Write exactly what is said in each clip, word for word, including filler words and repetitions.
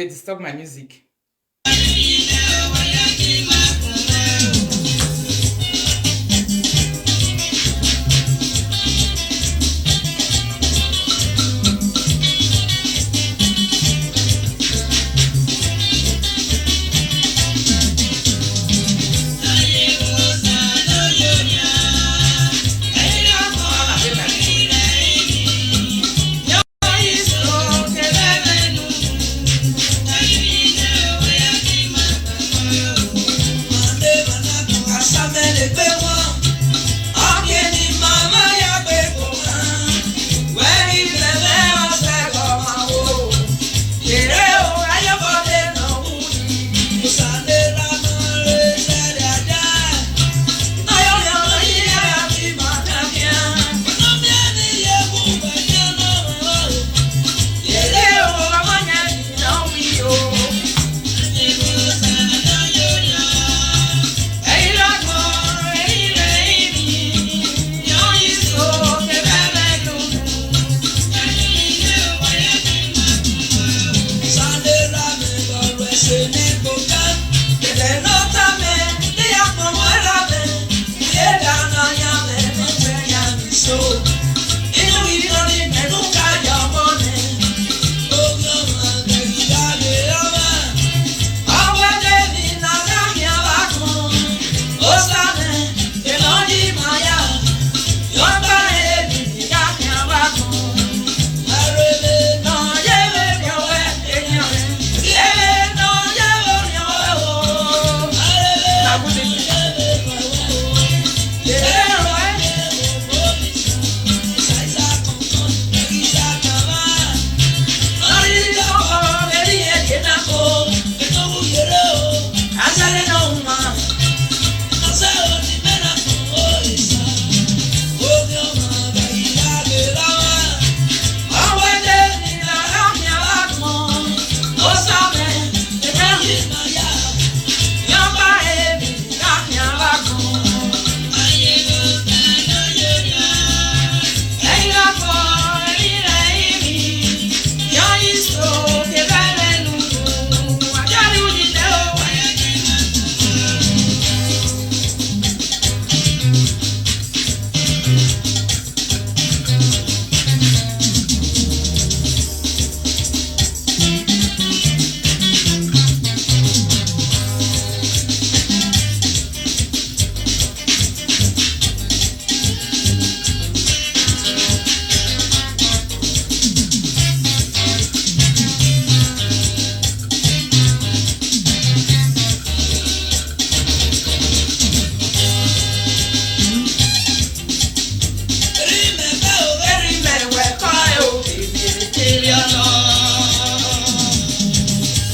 disturb my music.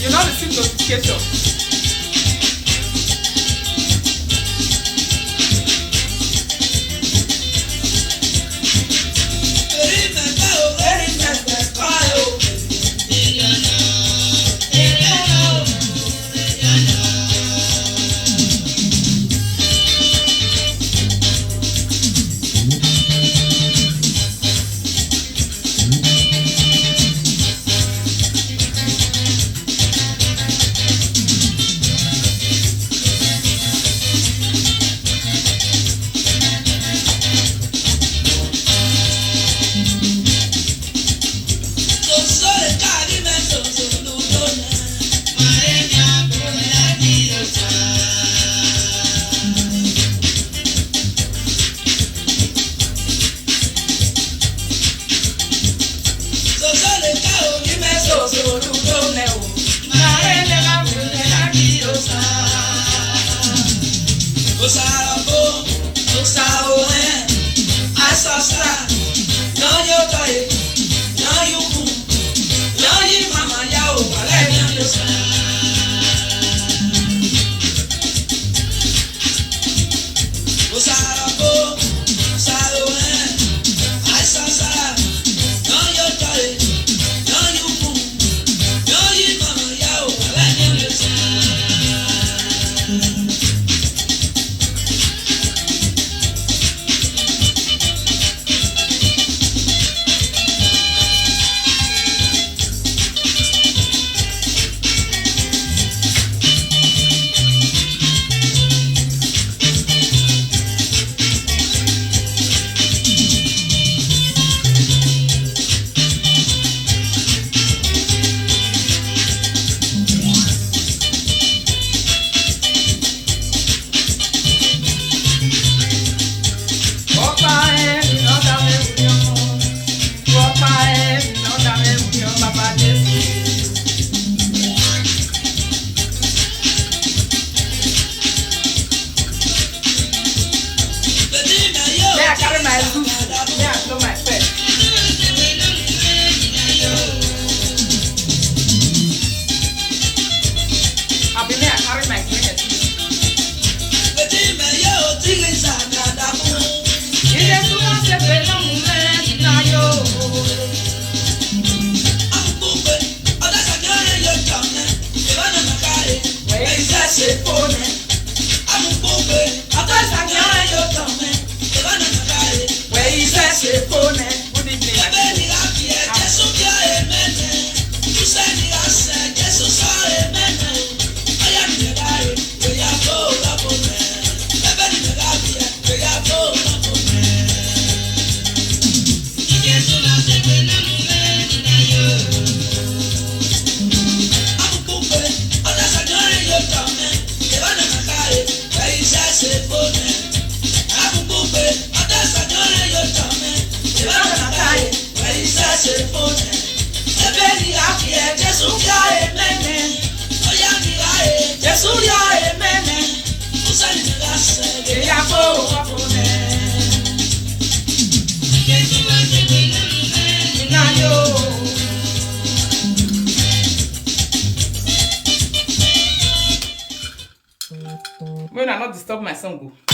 You know the same notification. May una not disturb my song o.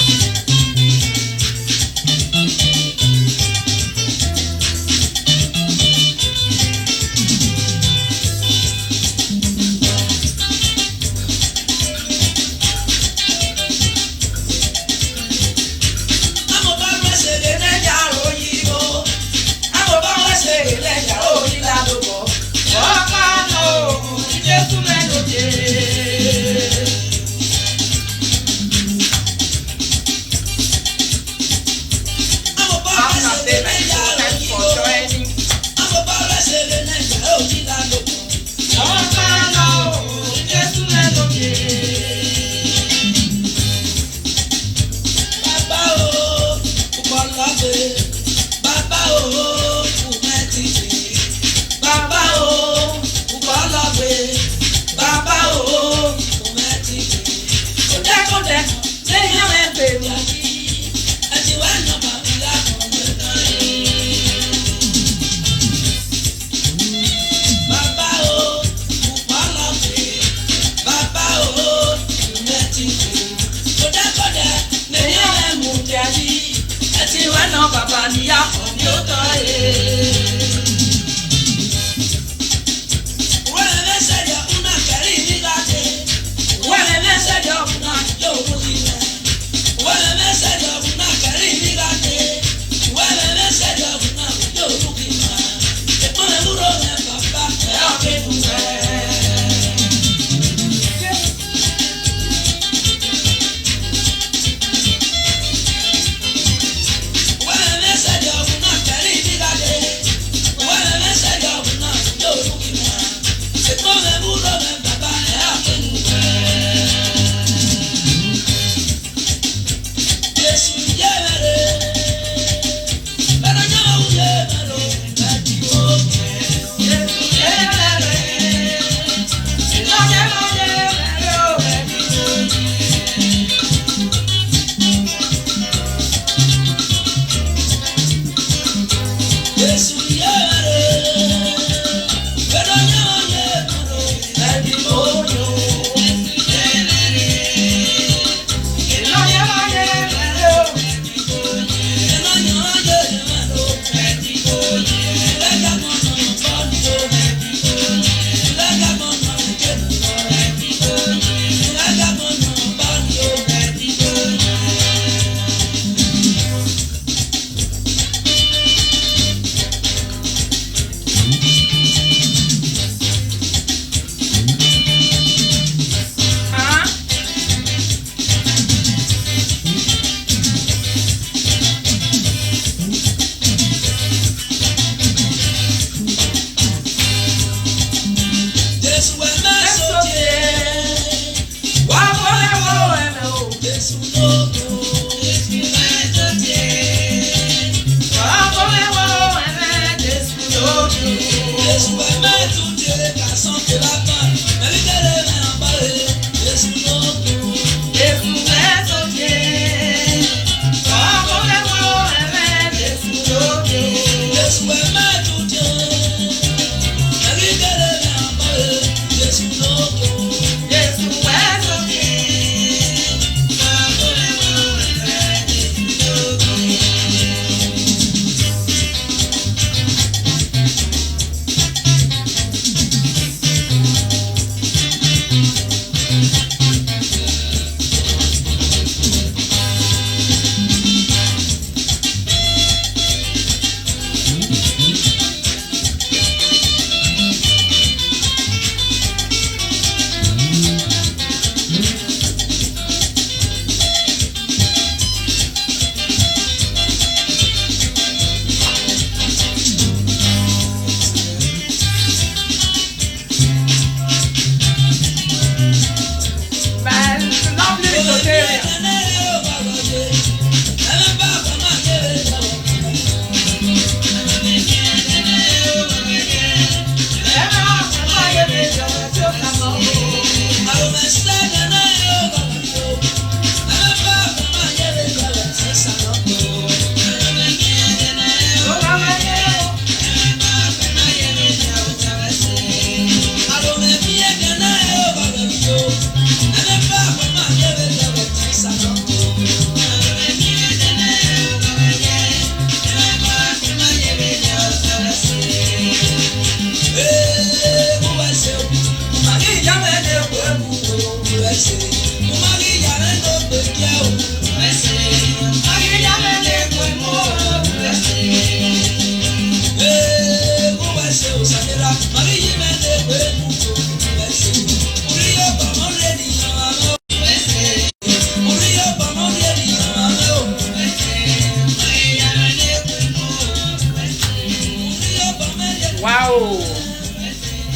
Oh,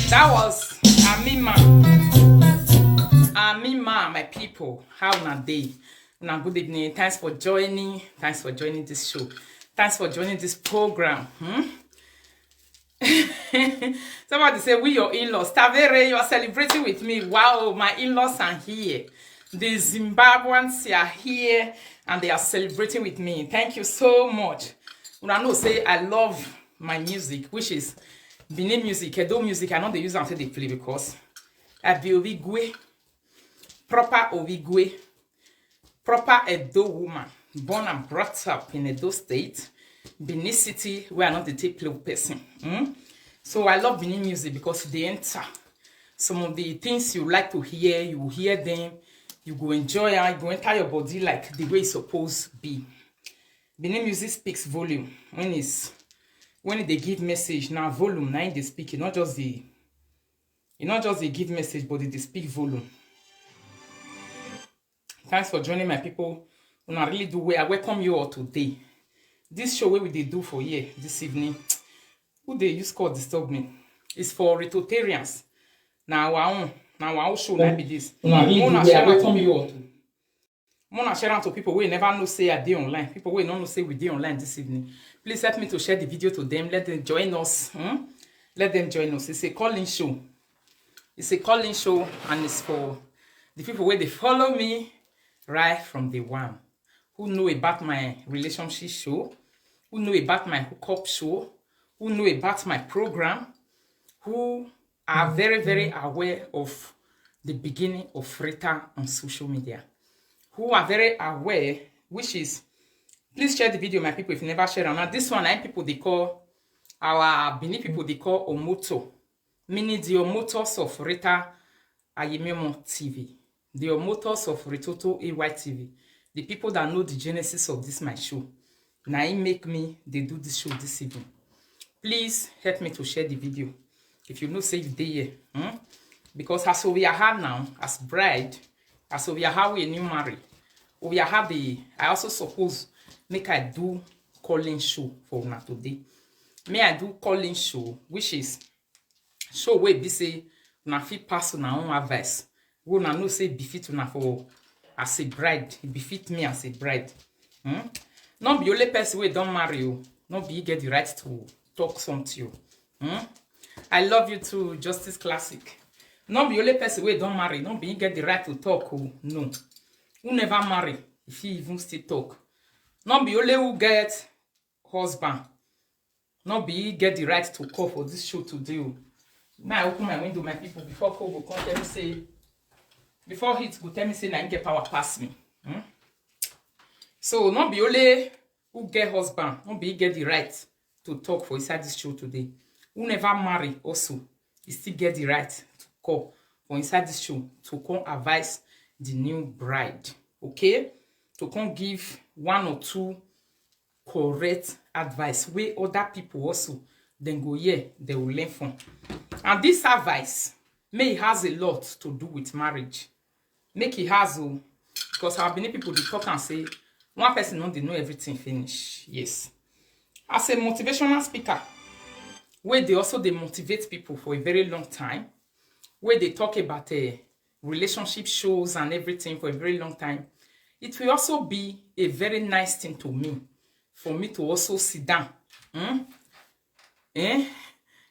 that was Amima. Amima, my people. How una dey? Una good evening. Thanks for joining. Thanks for joining this show. Thanks for joining this program. Hmm? Somebody say, "We your in-laws." Tavere, you are celebrating with me. Wow, my in-laws are here. The Zimbabweans are here and they are celebrating with me. Thank you so much. Una know say I love my music, which is Benin music, Edo music. I know they use am take dey play because I be Obigwe, proper Obigwe, proper Edo woman, born and brought up in Edo State, Benin City, where I know they take play with person. Hmm? So I love Benin music because they enter. Some of the things you like to hear, you will hear them, you go enjoy am, you go enter your body like the way e suppose be. Benin music speaks volume when it's when they give message. Now volume, now they speak. E not just the, e not just they give message, but they, they speak volume. Thanks for joining, my people. Una really do well. I welcome you all today. This show wey we dey do for here this evening, who dey use call disturb me? It's for Ritotarians. Na our own, na our own show na be this. Una really do well. I welcome you all. Una share am to people wey never know say I dey online. People wey no know say we dey online this evening. Please help me to share the video to them. Let them join us. Hmm? Let them join us. It's a calling show. It's a calling show, and it's for the people wey dey follow me right from day one, who know about my relationship show, who know about my hookup show, who know about my program, who are very, very aware of the beginning of Rita on social media, who are very aware, which is, please share the video, my people, if you never share am. Now, this one, na people they call, our Benin people they call Omoto, meaning the Omotos of Rita Ayememo T V, the Omotos of Ritoto A Y T V, the people that know the genesis of this my show. Now it make me they do this show this evening. Please help me to share the video. If you know say you dey here, hmm? Because as we are now, as bride, as we are how we new marry, we are the, I also suppose make I do calling show for una today. May I do calling show, which is show wey be say una fit pass una own advice, wey una know say e befit una for as a bride, e befit me as a bride. Hmm? No be only person wey don marry o, no be e get the right to talk something o. Hmm? I love you too, Justice Classic. No be only person wey don marry, no be e get the right to talk o. No. Who never marry, if he even still talk. No be only who get husband, no be e get the right to call for this show today o. Now I open my window, my people, before cold go come tell me say, before heat go tell me say na him get power pass me. Hmm? So no be only who get husband, no be e get the right to talk for inside this show today. Who never marry also, he still get the right to call for inside this show to come advise the new bride, okay? To come give one or two correct advice wey other people also then go hear, they will learn from. And this advice, may it has a lot to do with marriage. Make it has o, because our Benin people dey talk and say one person no dey know everything finish. Yes. As a motivational speaker, where they also they motivate people for a very long time, where they talk about a relationship shows and everything for a very long time, it will also be a very nice thing to me for me to also sit down. Hmm? Eh?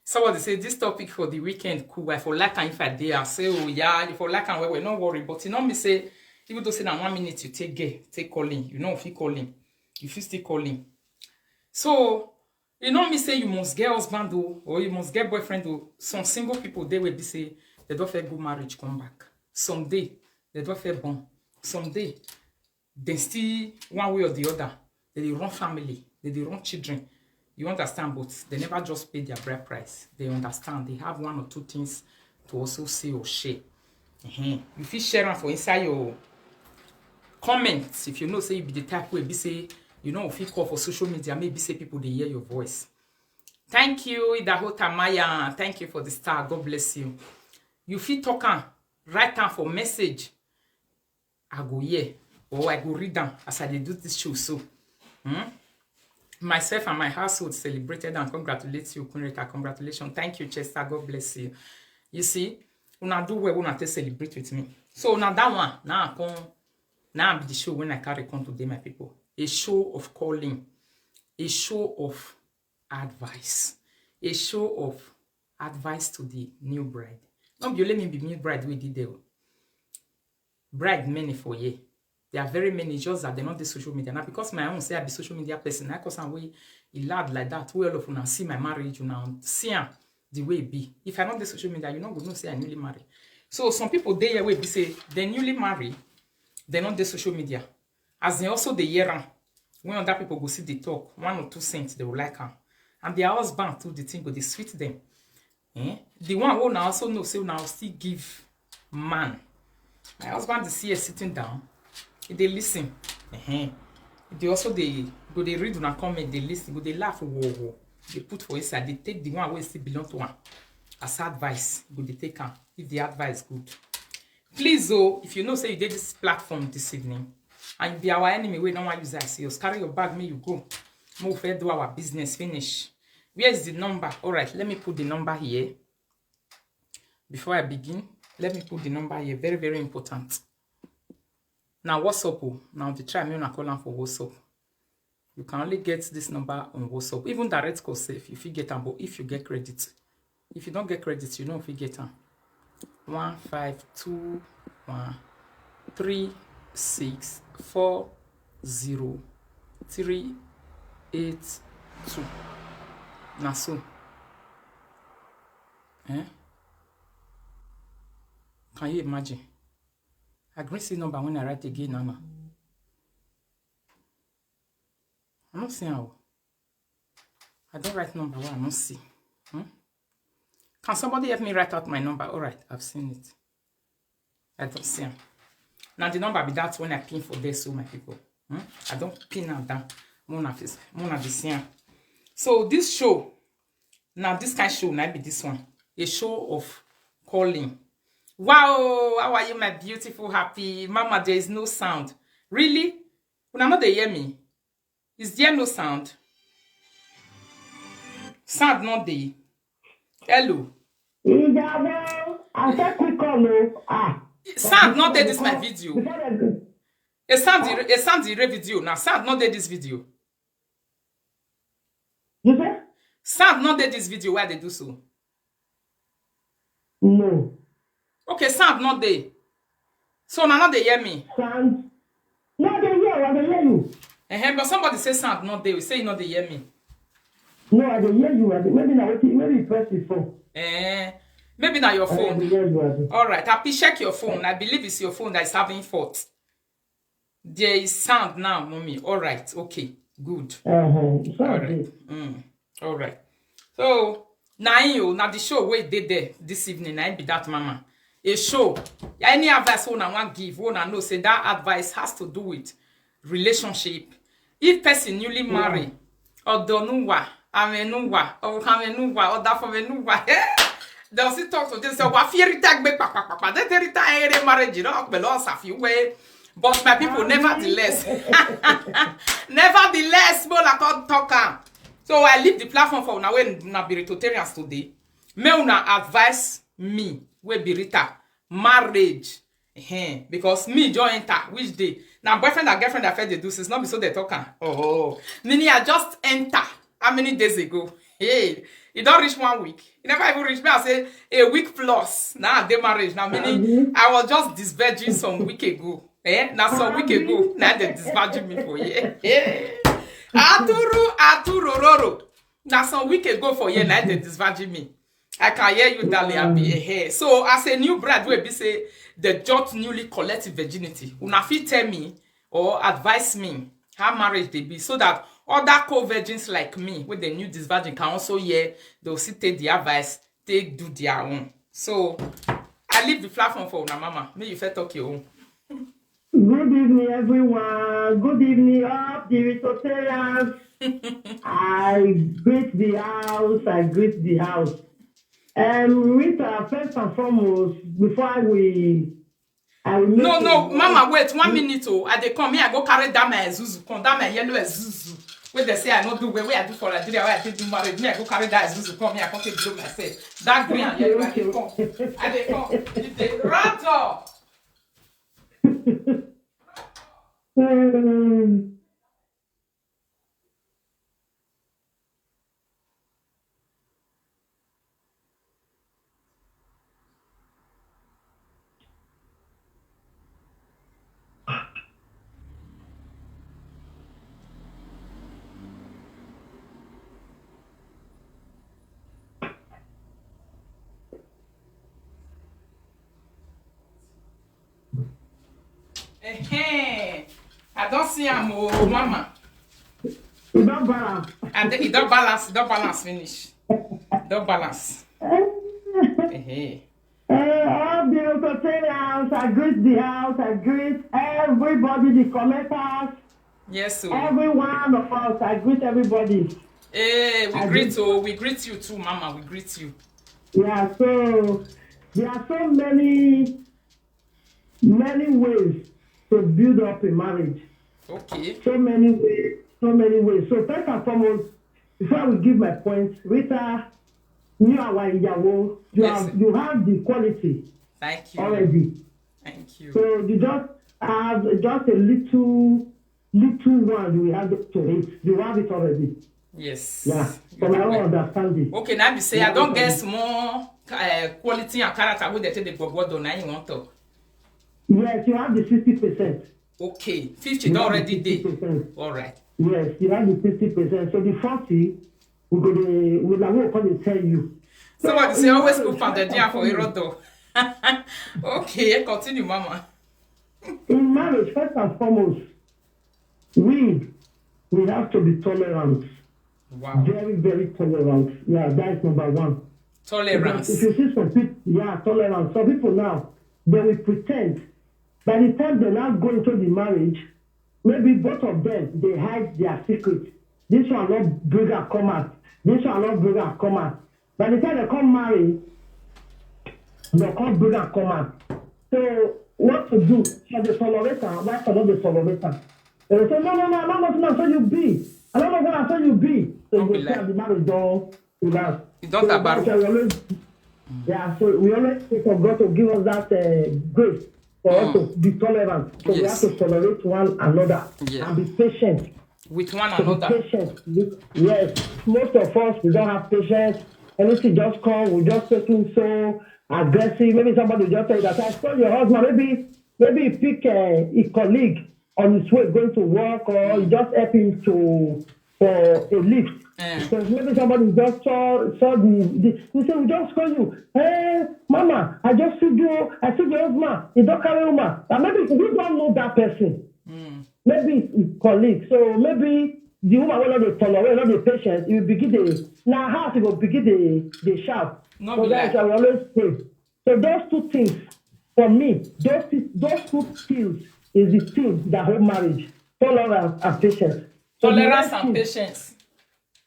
Somebody say this topic for the weekend cool. I for like am if I dey. I say, oh yeah, you for like am well, well, no worry. But you know me say, even though say na one minute you take get, take calling, you know if you calling, if you still calling. So you know me say you must get husband o, or you must get boyfriend o. Some single people they will be say they don't feel good marriage come back. Some day they don't feel born. Some day they still one way or the other. They dey run family, they dey run children. You understand, but they never just pay their bride price. They understand. They have one or two things to also say or share. Ehen. You fit share am for inside your comments if you know say you be the type wey be say you know if you call for social media, maybe say people dey hear your voice. Thank you, Idaho Tamaya. Thank you for the star. God bless you. You fit talk am, write am for message. I go hear or I go read am as I dey do this show so. Hmm? Myself and my household celebrated and congratulate you, Kunrita. Congratulations. Thank you, Chester. God bless you. You see, una do well when I take celebrate with me. So now that one, now I come, now be the show when I carry come today, my people. A show of calling, a show of advice, a show of advice to the new bride. Not be only me be new bride we did there. Bride many for ye. There are very many, just that they're not the social media. Now, because my own say I be social media person, I cause am way e loud like that. Where all of una see my marriage, una see am the way it be. If I not the social media, you not go know say I newly married. So some people they here will be say they newly married, they're not the social media. As they also the year am, when other people go see the talk, one or two cents they will like am. And their husband too, the thing go they sweet them. Eh? The one who now also know say now still give man. My husband is here sitting down. He dey listen. Uh-huh. They also they go they read una comment, they listen, go they laugh, whoa, whoa. They put for inside, they take the one where still belong to one. As advice, go they take am. If the advice good. Please, oh, if you know say you did this platform this evening, and you be our enemy, we don't want you to see us. Carry your bag, may you go. Move and do our business, finish. Where is the number? All right, let me put the number here. Before I begin, let me put the number here. Very, very important. Now, what's up? Oh? Now, the try me on a call am for what's up. You can only get this number on WhatsApp. Even direct call safe, if you get am, but if you get credit, if you don't get credit, you don't fit get am. One five two one three six four zero three eight two. Na so. Eh? Can you imagine? I gree see number when I write again, Nana. I don't see how. I don't write number one, I don't see. Hmm? Can somebody help me write out my number? All right, I've seen it. I don't see am. Now the number be that when I pin for this, so my people. Hmm? I don't pin am down. Mona face, Mona be see am. So this show, now this kind show, now be this one. A show of calling. Wow, how are you, my beautiful, happy mama? There is no sound. Really? Una no dey hear me? Is there no sound? Sound no dey. Hello. Ìjàmbá, I said quick call o. Ah. Sound no dey this my video. Before they do. A sound, a sound ire video. Now sound no dey this video. You say? Sound no dey this video. Why they do so? No. Okay, sound no dey. So una no dey hear me? Sound. No, I dey hear, I dey hear you. Uh-huh, but somebody say sound no dey. We say you no dey hear me. No, I dey hear you. I dey, maybe na wetin, maybe you press the phone. Eh, maybe na your phone. I dey hear you, I dey. All right, Happy, check your phone. I believe it's your phone that is having fault. There is sound now, mommy. All right, okay, good. Uh-huh. It's all right. Mm. All right. So now you now the show wey dey there this evening. I be that mama. A show. Any advice una wan give, una know say that advice has to do with relationship. If person newly marry, odonuwa, amenuwa, okamenuwa, odafomenuwa. Eh? They'll still talk to themselves. Wa fi Rita gbe pa pa pa pa. They tell Rita ere marriage, you know, but lots of you way. But my people, nevertheless, nevertheless, Bola come talk am. So I leave the platform for una wey na be Rototarians today. May una advise me, wey be Rita, marriage. Ehen, because me just enter which day. Now boyfriend and girlfriend I felt they do since not be so they talk am. Oh, meaning I just enter how many days ago? Hey, it don't reach one week. It never even reach me. I say a week plus. Now they marriage. Now meaning I was just this virgin some week ago. Eh? Now some week ago. Now they disvirgin me for here. Hey. Aturu, aturu, roro. Now some week ago for here. Now they disvirgin me. I can hear you, darling. I be here. So as a new bride, we be say the just newly collected virginity. Una fit tell me or advise me how marriage they be so that other co-virgins like me with the new disvirgin can also hear. They'll see take the advice, take do their own. So I leave the platform for una mama. May you first talk your own. Good evening, everyone. Good evening, all the Rototarians. I greet the house. I greet the house. Um, Rita, first and foremost, before I will, I will make No, a no, mama, wait one minute. Oh, I dey come here. I go carry that my zuzu. Come, that my yellow zuzu. Wey dem say I no do well, wey I do for Nigeria, wey I take do marriage, me I go carry that Isuzu come, me I come take blow myself. That green and yellow, I dey come. I dey come. You dey run up. Ehen. I don see am o, mama. E don balance. And e don balance, e don balance finish. E don balance. Ehen. Uh, all the Rototarians, I greet the house, I greet everybody, the commenters, Yes, so every one of us, I greet everybody. Hey, we I greet greet you. We greet you too, Mama. We greet you. Yeah, so there are so many, many ways to build up a marriage. Okay. So many ways, so many ways. So first and foremost, before we give my points, Rita, you are our Iyawo. You Yes. have you have the quality Thank you. already. Thank you. So you just have just a little little one you have to it. You have it already. Yes. Yeah. You From my do own well. understanding. Okay, now be say I Yeah, don't get okay. small uh, quality and character wey dem take dey gbogbo do na you wan talk. Yes, you have the sixty percent. Okay, fifty You don have the already dey. sixty percent. All right. Yes, you have the sixty percent. So the forty, we go dey we na we go come dey tell you. Somebody So say you always have to put pounded try yam for and Irodo. Okay, continue, Mama. In marriage, first and foremost, we we have to be tolerant. Wow. Very, very tolerant. Yeah, that is number one. Because Tolerance. if you see some people, yeah, tolerance. Some people now, they will pretend. By the time they now go into the marriage, maybe both of them they hide their secret. This one not bring her come out. This one not bring her come out. By the time they come marry, they come bring her come out. So what to do? Shall they tolerate her? Why shall they tolerate her? They will say, no, no, no, I'm not going to say you be. I don't know what I say you be. So Don't you be go see like- how the marriage don't relax. You don't So about that's why we always, yeah, so we always pray for God to give us that uh, grace for us Mm. to be tolerant. So we Yes. have to tolerate one another Yes. and be patient. With one To be another. patient. Yes, most of us we don't have patience. Anything just come, we just take him so aggressive. Maybe somebody just tell you that I saw your husband. Maybe maybe he pick uh, a colleague on his way going to work, or you just help him to for a lift. Eh. So maybe somebody just saw saw the, the you say we just call you, hey mama, I just see you, I see the husband, he don't carry woman. And maybe we don't know that person. Mm. Maybe it's his colleague. So maybe the woman will not be tolerant, will not be patient. You begin the now house you go begin the the shout. No So be that's like why we always pray. So those two things, for me, those thi- those two skills is the thing that hold marriage: tolerance and patience. So the Tolerance rest and thing, patience.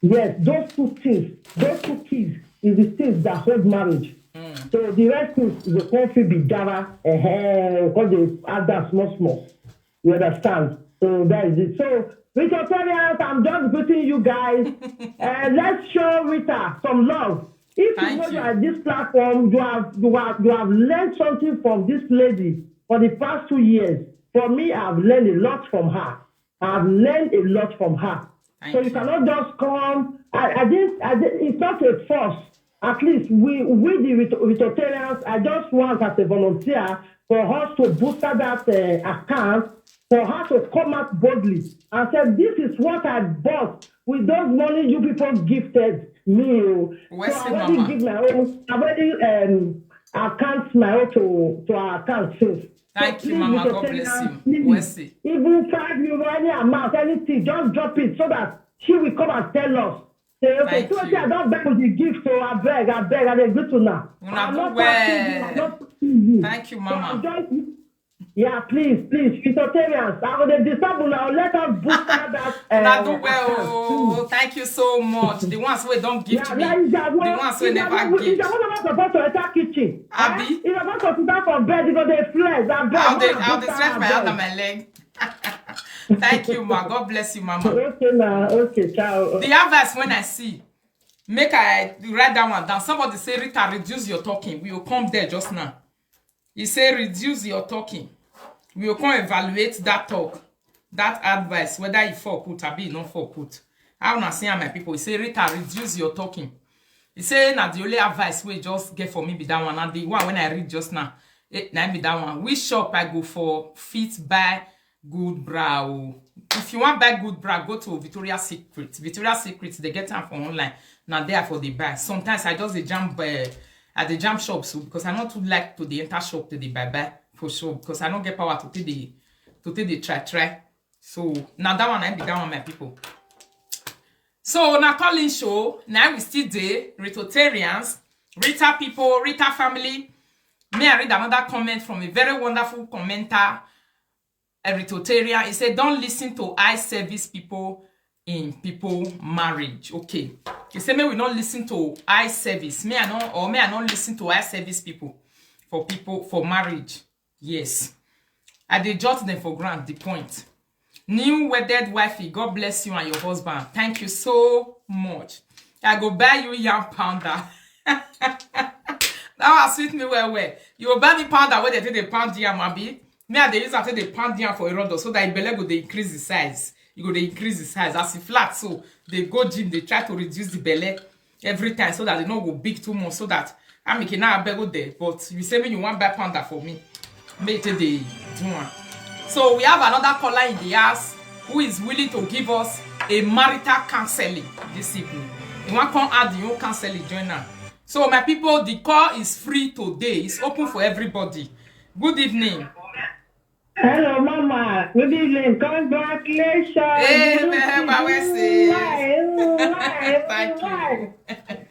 yes, those two things, those two keys is the things that hold marriage. So the rest things is the country be jara, eh, because they add that small small. You understand? So that is it. So Rita Torians, I'm just greeting you guys. uh, let's show Rita some love. If you Thank know you you. are at this platform, you have you have you have learned something from this lady for the past two years. For me, I've learned a lot from her. I've learned a lot from her. Thank So you you. cannot just come. I, I didn't. I did, it's not a force. At least we we the Rito- Ritoterians. I just want as a volunteer for us to boost that uh, account for her to come out boldly and say this is what I bought with those money you people gifted me. Oh. So Where's I the already mama? give my own. I already um, account my own to to our account since. Thank you, Mama. God bless you. We'll see. Even five euro, any amount, anything, just drop it so that she will come and tell us. Say, okay, Thank so you. I don't beg with the gift, so I beg, I beg, I dey greet una. Una I'm do not asking you, I'm well. not asking you. Thank you, So Mama. I'm just, Yeah, please, please, Presbyterians, I will disturb una. Let us boost that. Una do well. Thank you so much. The ones wey don give to me, the ones wey never give. You're not supposed to enter kitchen. Abi? You're not supposed to sit down for bed. You go dey flex. I beg. I'll dey I'll dey stretch my hand and my leg. Thank you, ma. God bless you, mama. Okay, now. Okay, ciao. The advice when I see, make I write that one down. Somebody say, Rita, reduce your talking. We will come there just now. He say, reduce your talking. We will come evaluate that talk, that advice, whether e for put, abi e no for put. How una see am, my people? He say, Rita, reduce your talking. He say, na the only advice we just get for me be that one. And the one when I read just now, eh, na be that one. Which shop I go for fit buy good bra o? If you want buy good bra, go to Victoria's Secret. Victoria's Secret, they get am for online. Na there for the buy. Sometimes I just dey jam, uh, at the jam shop so because I not too like to the enter shop to the buy buy for sure because I don't get power to take the to take the try try. So now that one I be that one, my people. So now calling show now we still dey Ritoterians, Rita people, Rita family. May I read another comment from a very wonderful commenter, a Ritoterian. He said, don't listen to eye service people in people marriage. Okay. He said, may we not listen to eye service. May I not or may I not listen to eye service people for people for marriage. Yes. I dey jot them for ground, the point. New wedded wifey, God bless you and your husband. Thank you so much. I go buy you yam pounder. That one sweet me well well. You go buy me pounder wey dey take dey pound yam, abi? Me I dey use am take dey pound yam for irodo so that e belle go dey increase the size. E go dey increase the size as e flat so. Dey go gym, dey try to reduce the belle every time so that e no go big too much so that I make e now abeg go there. But you say me you wan buy pounder for me. Make e take dey do am. So we have another caller in the house who is willing to give us a marital counseling this evening. He wan come add him own counseling join am. So my people, the call is free today. It's open for everybody. Good evening. Hello, Mama. Good evening. Congratulations. Hey, You look man, sweet. Mama, we say. Mwah, mwah, Thank you. Mwah.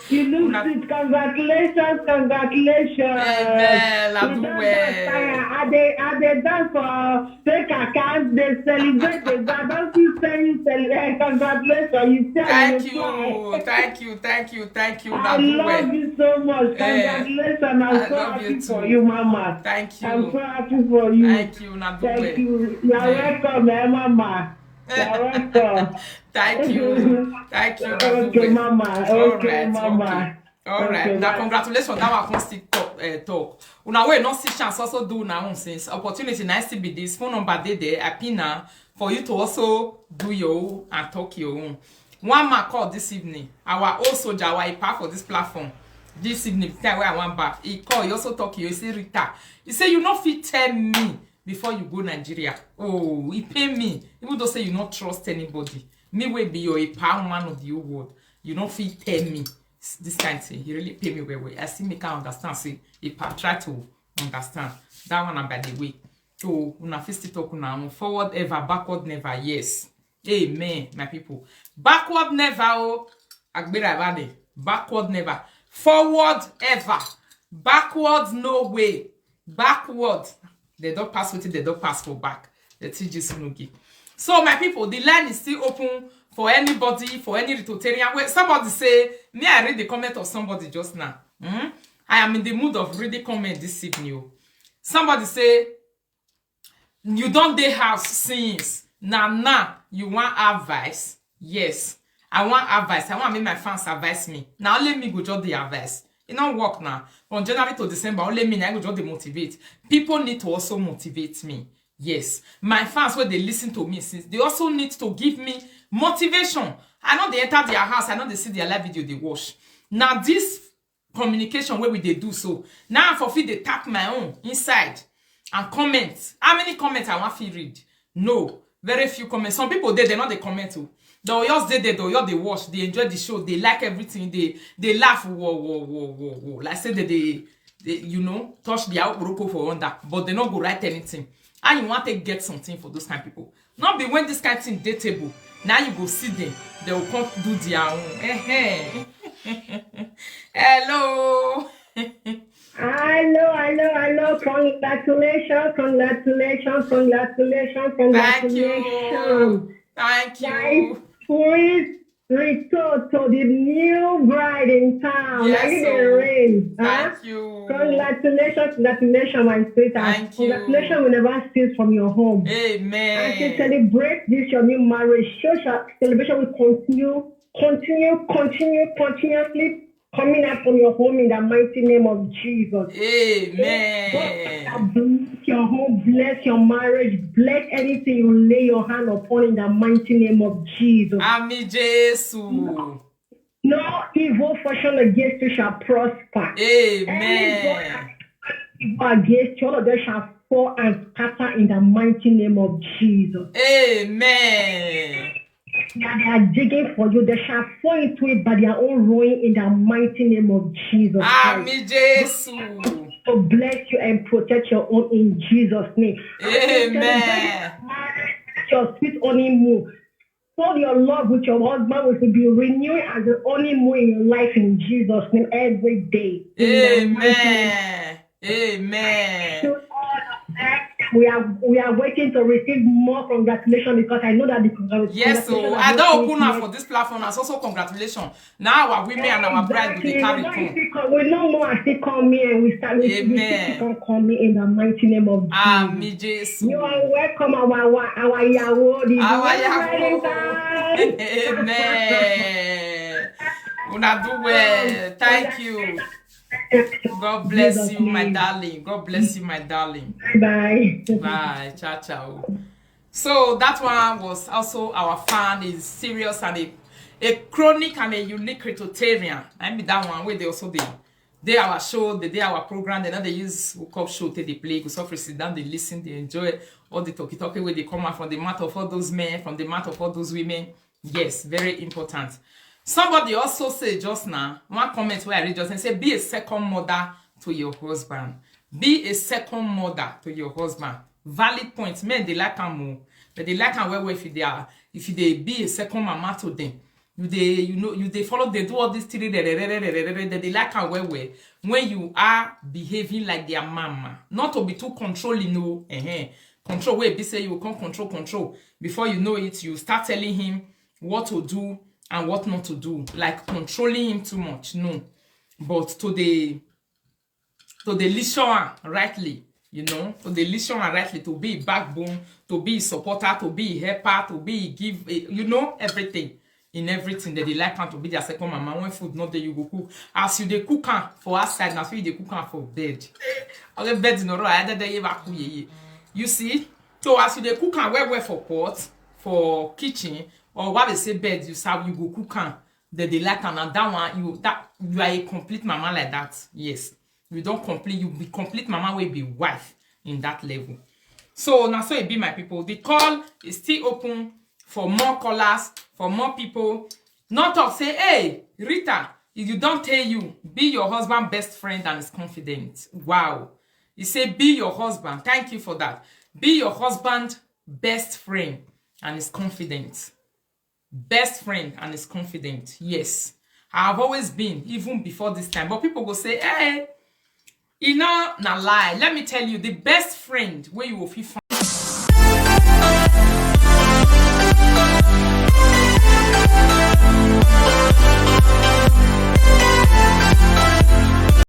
You look Una- sweet. Congratulations. Congratulations. Amen. I You do don well. don tire. I dey I dey dance for fake account. Dey celebrate. Dey go. I don see say you celebrate. Congratulations. You tell Thank me you, thank you, thank you, thank you. I Una do love well. you so much. Eh, Congratulations. I'm I so love happy you for too. You, Mama. Thank you. I'm so happy for you. Thank you, una do Thank well. You. You're Eh. Welcome, eh, Mama. You're welcome. Thank you, thank you. Una do Okay, well. Mama. All Okay, right, Mama. Okay. All right. Okay, Now, bye. Congratulations. That one come still talk. Uh, talk. Una wey no see chance also do una own since opportunity na still be this phone number dey there. I pin am for you to also do your own and talk your own. One man call this evening. Our old soldier, our ipa for this platform. This evening, the time where I want back, he call. He also talk. He say, Rita. He say you no fit tell me before you go Nigeria. Oh, he pay me. Even though say you not trust anybody. Me will be your ipa one of the whole world. You no fit tell me s- this kind thing. He really pay me well well. I still make her understand. Say ipa try to understand that one. And by the way, so una fit still talk una own. Forward ever, backward never. Yes, amen, my people. Backward never. Oh, agbera bade. Backward never. Forward ever. Backward no way. Backward. They don't pass wetin they don't pass for back. The T G Sunugi. So my people, the line is still open for anybody, for any Ritoterian. Wait, somebody say, may I read the comment of somebody just now? Hmm? I am in the mood of reading comment this evening. Oh. Somebody say, you don't dey house since. Now, now, you want advice? Yes. I want advice. I want make my fans advise me. Now, let me go just the advice. It not work now. From January to December, only me, I go just dey motivate. People need to also motivate me. Yes. My fans, when they listen to me, since they also need to give me motivation. I know they enter their house. I know they see their live video, they watch. Now, this communication where we they do so. Now, I for fit they tap my own inside and comment. How many comments I want to read? No. Very few comments. Some people, they, they not they comment too. They'll just they, they, they'll just they watch, they enjoy the show, they like everything, they they laugh, whoa, whoa, whoa, whoa, whoa. Like say that they, they, you know, touch the outbroco for under, but they not go write anything. And you want to get something for those kind of people. Not be when this kind of thing dey table. Now you go see them, they will come do their own. Eh, eh. Hello. Hello, hello, hello. Congratulations, congratulations, congratulations, congratulations. Thank you. Sweet return to the new bride in town. Yes, are you the rain? Thank you. Congratulations, congratulations, my sweetheart. Thank you. Congratulations will never cease from your home. Amen. As you celebrate this your new marriage, social celebration will continue, continue, continue, continuously coming out from your home in the mighty name of Jesus. Amen. God bless your home, bless your marriage, bless anything you lay your hand upon in the mighty name of Jesus. Àmín Jésù. No evil fortune against you shall prosper. Amen. Evil against you, all of them shall fall and scatter in the mighty name of Jesus. Amen. That they are digging for you, they shall fall into it by their own ruin in the mighty name of Jesus. Àmín Jésù. To bless you and protect your own in Jesus' name. Amen. Your sweet honeymoon. So your love with your husband will be renewed as the honeymoon in your life in Jesus' name every day. Amen. Amen. We are we are waiting to receive more congratulations because I know that the congratulations. Yes, so I don't open up for this platform. That's also congratulations. Now our women and our bride will be carried home. We know more as they come here. We start. Amen. Come in the mighty name of Jesus. Àmín Jésù. You are welcome, our our our Yahweh. Our Yahweh. Amen. Una do well. Thank you. God bless you, my darling. God bless you, my darling. Bye. Bye. Ciao, ciao. So that one was also our fan is serious and a, a chronic and a unique critotarian. I mean that one where they also dey our show, they dey our program, they know they use hook up show till they play, go suffer, sit down, they listen, they enjoy all the talkie talkie where they come out from the mouth of all those men, from the mouth of all those women. Yes, very important. Somebody also say just now, one comment where I read just and say, be a second mother to your husband. Be a second mother to your husband. Valid point. Men they like am o. But they like am well well if they are if they be a second mama to them. You they you know you they follow they do all these three they, they, they, they, they, they, they like am well well. When you are behaving like their mama, not to be too controlling, no. Uh-huh. Control where be say you come control control. Before you know it, you start telling him what to do and what not to do, like controlling him too much. No, but to the to the listen rightly, you know, to the listen rightly, to be backbone, to be supporter, to be helper, to be give, eh, you know, everything. In everything that they like am to be their second mama. When food not there, you go cook. As you they cook am for outside, now so you they cook am for bed. Okay, bed in a row. I don't ever cook ye. You see, so as you they cook am well well for pot, for kitchen, or what they say bed, you serve, you go cook am. That they like am, and that one you that you are a complete mama like that. Yes, you don't complete. You be complete mama will be wife in that level. So now so it be my people. The call is still open for more callers, for more people. Not talk say, hey, Rita, if you don't tell you, be your husband best friend and his confidant. Wow. He say, be your husband. Thank you for that. Be your husband best friend and his confidant. Best friend and his confidant. Yes. I have always been, even before this time. But people go say, hey, you know, na lie. Let me tell you, the best friend where you will feel